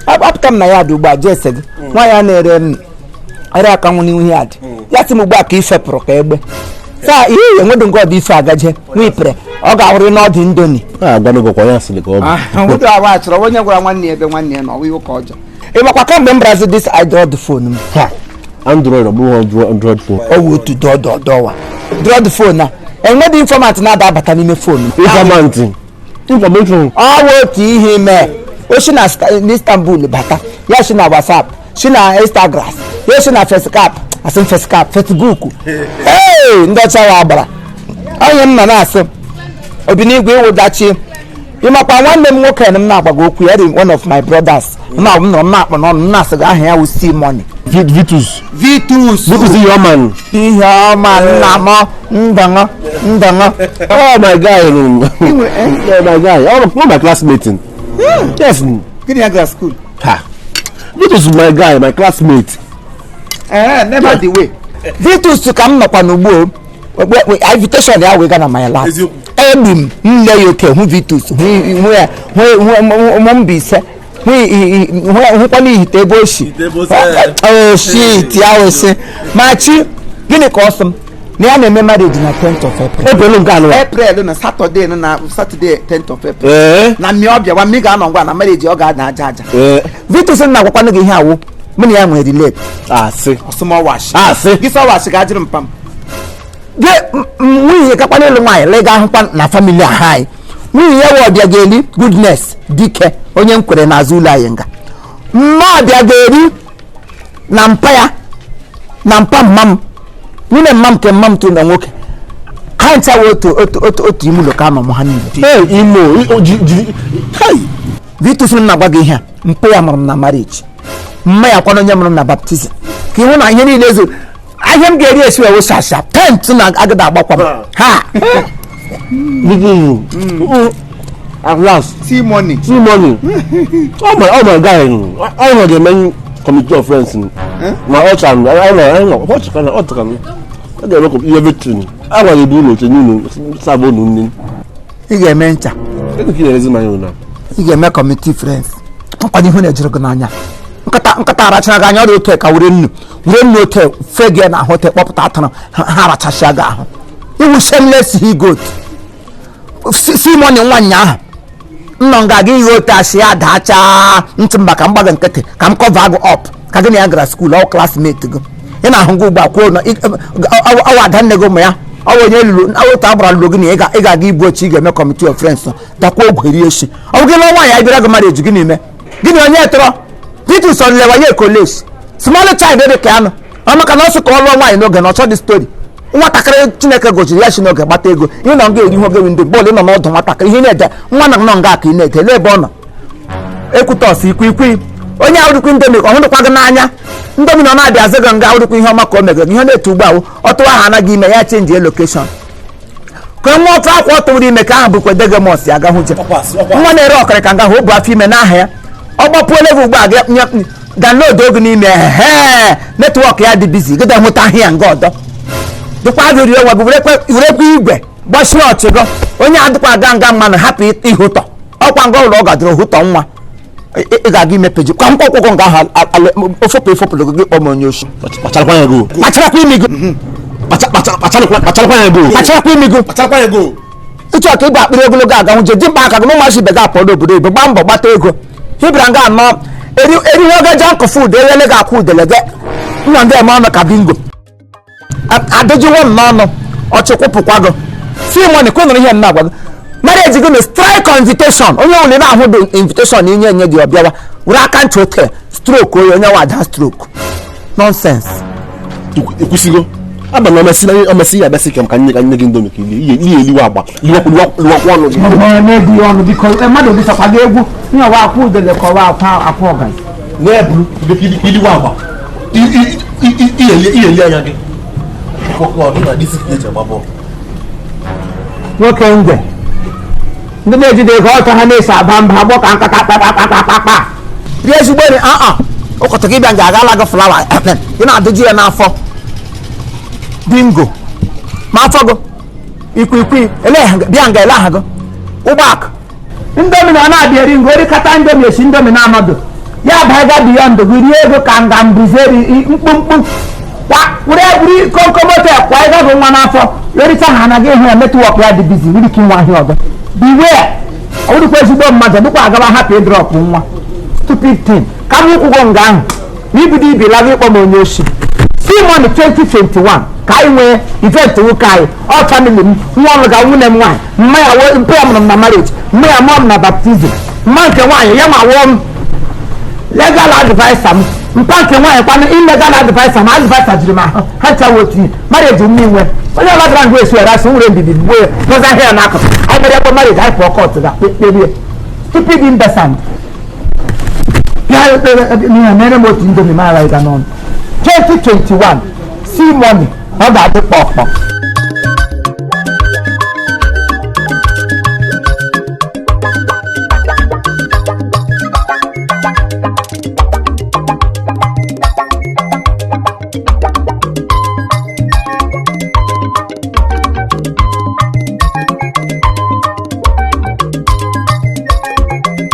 Apụta m na ya dị ugbu a jee ese gị nwa ya na-ere m ere akanwụ n'ihu ya dị ya sị m ugbu a ka ifepụrụ ka egbe saa ihe enwedo nke ọdị ife agaje nwa ipere ọ ga-awụrị n'ọdị Indomie. Agwanụgokwa ya sịrị ka ọ bụ nwụdụ awa achọrọ onye gwara nwanne ya ebe nwanne ya nọ ọwụ iwu ka ọjọọ. Ị makwa kamgbe m brazi dis Android phone m. Ha, Android ọ bụghị Android phone. Ọ wụ otu dọdọdọwa Android phone a enwedị informant na-ada abata n'ime phone m. Informant, information. Ọ wụ otu ihe mee o si na n'Istanbul bata ya, si na WhatsApp, si na Instagram, ya si na Facecap, asị m Facecap, Facebook. Ee, ndị ọcha ya agbara onye m nọ na-asị obinigwe ịwụdachi. Ịmakwa nwanne m nwoke na m na-agbago okwu ya dị one of my brothers m na-abụ m nọrọ m na-akpọ n'ọnụ m na-asị gị aha ya wụ C-Money. Vitus. Vitus. Vitus your man. Ihe ọma nna m ndọṅọ ndọṅọ. Oh my guy, yeah, my guy, oh my classmate. Yes. Gịnị ya gara school? Ha, Vitus my guy, my classmate. Ee, never the way. Vitus ka m nọkwa n'ugbo invitation ya wee ga na my last. Egbu m nle ya oke hụ Vitus hụ ya hụ Mbaise hụkwana ihite ebe o si oshi ya osi ma chi gịnị ka ọ sị m na ya na-eme marriage na 10th of April. April nke anọ. April na Saturday na Saturday 10th of April. Na mmiri ọbịa wa mmiri ga-anọ ngwa na marriage ọ ga-ada aja aja. Vitus na agwakwanụ gị ihe awụ mụ na ya nwere relate. Asị. Ọsụmọwashi. Asị. Gị sọwashi ga-ajụrụ mpam. Gị nwunye gakwana ịlụ nwaanyị lega ahụkwa na famili aha anyị. Nwunye ya wụ ọbịa ga-eri goodness dike onye m kwere n'azụ ụlọ anyị nga. Mma ọbịa ga-eri na mpa ya na mpa mma m. Nwunye mma m ke mma m tụ na nwoke. Ha ncha wụ otu otu otu otu ime ụlọ ka ama m ha niile. Imo. Vitus m na-agwa gị ihe a mpa ya mụrụ m na marriage. Mma ya kwana onye mụrụ m na baptizim. Ka ịhụ na ihe niile ezu ahịa m ga-eri esi wee wụsasha tent na agada agbakwa m ha. At last. C-Money. C-Money. Oh my guy. I know the main committee of friends. My ọcha I know what can I can. I dey look everything. I want to do no to no sabo no nni. Ị ga-eme ncha. Ego ki na-erezi mmanya na. Ị ga-eme committee friends. Nkwado ihu na-ejiri gị n'anya. Nkata arachara gị anya ọrịa otu ka were nnu otu fe gị na ahụ otu kpọpụta atụrụ ha arachasịa gị ahụ. Iwu shameless he goat. C-Money nwa nnya ahụ nnọ nga gị ihe otu asị ya dachaa ntị mba ka m gbaga nkịtị ka m cover gị up ka gị na ya gara skuul ọ classmate gị. Ị na-ahụ gị ugbu a kwuo na ọwa ada nne gị ụmụ ya ọwa onye lụrụ otu agbara lụrụ gị na ị ga-aga ibu oche ị ga-eme committee of friends dakwa ogwe rie echi. Ọ bụ gị lụọ nwaanyị bịara gị marriage gị n'ime gị na onye tọrọ Vitus ọlụlewa ya ekoles small child dị ka anụ ọ maka na ọ sị ka ọ lụọ nwaanyị n'oge na ọ chọghị story. Nwatakịrị Chineke goziri ya si n'oge gbata ego ị nọ nga eri ihe oge windo bọọlụ ị nọ n'ọdụ nwatakịrị ihe na-ede nwa na nọ nga ka ị na-ede lee ebe ọ nọ ekwutọs ikwiikwi onye ahụrụkwa Indomie ọ hụrụkwa gị n'anya Indomie nọ na-abịa azụ gị nga ahụrụkwa ihe ọma ka o megere ihe na-etu ugbu awụ ọ tụwa ha anaghị ime ya chenji lokeshọn ka nwa ofe akwa ọ tụwara ime ka ahụ bụkwa degemọs ya agahụ je nwa na-ere ọkara ka nga hụ o bu afọ ime n'aha ya ọ gbapuola gị ugbu a gị download oge n'ime ee netwọk ya dị bizi gịda hụta ahịa nga ọdọ dịkwa gị rie nwa gị werekwa igwe gbachie ọchị gị onye adịkwa aga nga mmanụ hapụ ịhụtọ ọkwa nga ụlọ ọ gadoro hụtọ nwa ị ga-aga imepeji kwa mkpọkwụkwọ nga ahụ ofopụ efopụrụ gị kpọm onye oshi. Kpacharakwa anya gị. Kpacharakwa imi gị. Kpacharakwa anya gị. Kpacharakwa imi gị. Kpacharakwa anya gị. Ịchọ ka ịgba akpịrị ogologo aga hụ je ji mkpa aka gị na ụmụazị ibe gị apụọ n'obodo oyibo gbaa mbọ gbata ego hibra nga anọ erihe oge junk food erele gị akwa udele gị nna ndị eme ọnụ ka bingo adịjiwo m n'ọnụ ọchịkwụpụkwa gị C-Money kwenụrụ ihe m na-agwa gị marriage gị na strike invitation onye ọbụla na-ahụ dị invitation inye enye dị ọbịawa were aka ntị ote stroke onye onye wada stroke nonsense. Ekwusigo aba na omesi ya abịasị ka nye gị Indomie ka ihe eliwe agba liwakwa ọnụ gị. Na-ebu ọnụ biko mmadụ bisakwa gị egwu nye ọwa akwa udele ka ọwa akwa akwa ọgazi na-eburu iliwe agba ihe eli anya gị. Nwoke ngwe ndị na-ejide ego ọtọ ha na-eso aba mba agbọ ka nkata kpakpakpakpakpa rie ezigbo nri aa ụkọtụ gị bịa nga agala gị flawa ị na-adịji ya n'afọ bingo. Ma afọ gị ikwikwii bịa nga ele aha gị ụgbọakụ Indomie na ọ na-abịa eri ngo orikata Indomie esi Indomie na amadụ ya baga beyond gị rie ego ka nga mbuzeri mkpumkpu were buru komkom moto kwa ịga gị nwa n'afọ ericha ha na gị hụ ya network ya dị busy nwere ike inwe ahịa ọzọ. Beware, ọ bụrụkwa ezigbo mmadụ dịkwa agaba hapụ ịdrop nwa. Stupid thing. Ka m kwụgwọ nga ahụ na ibido ibi laga ịkpọ m onye oshi. Simon 2021 ka anyị nwee event nwoke anyị, ọ family m, nwa ọlụ ga nwunye m nwaanyị, mma ya mpe ya mụrụ m na marriage, mma ya mụọ m na baptism, mma nke nwaanyị ya ma wụọ m legal adviser m, mpa nke nwaanyị kwanụ illegal adviser m, adviser jiri m ahụ ha ncha otu ihe. Marriage m inwe onye ọla gara ngwa esi were asị nwere ndidi gbuo ya dozi ahịa ya n'akụkụ. Anyị mere ebe marriage anyị pụọ court ga kperie. Stupid imbecile, ya mere m otu Indomie mara ịga n'ọnụ. 2021 see money, ọ ga-adị kpọkpọ.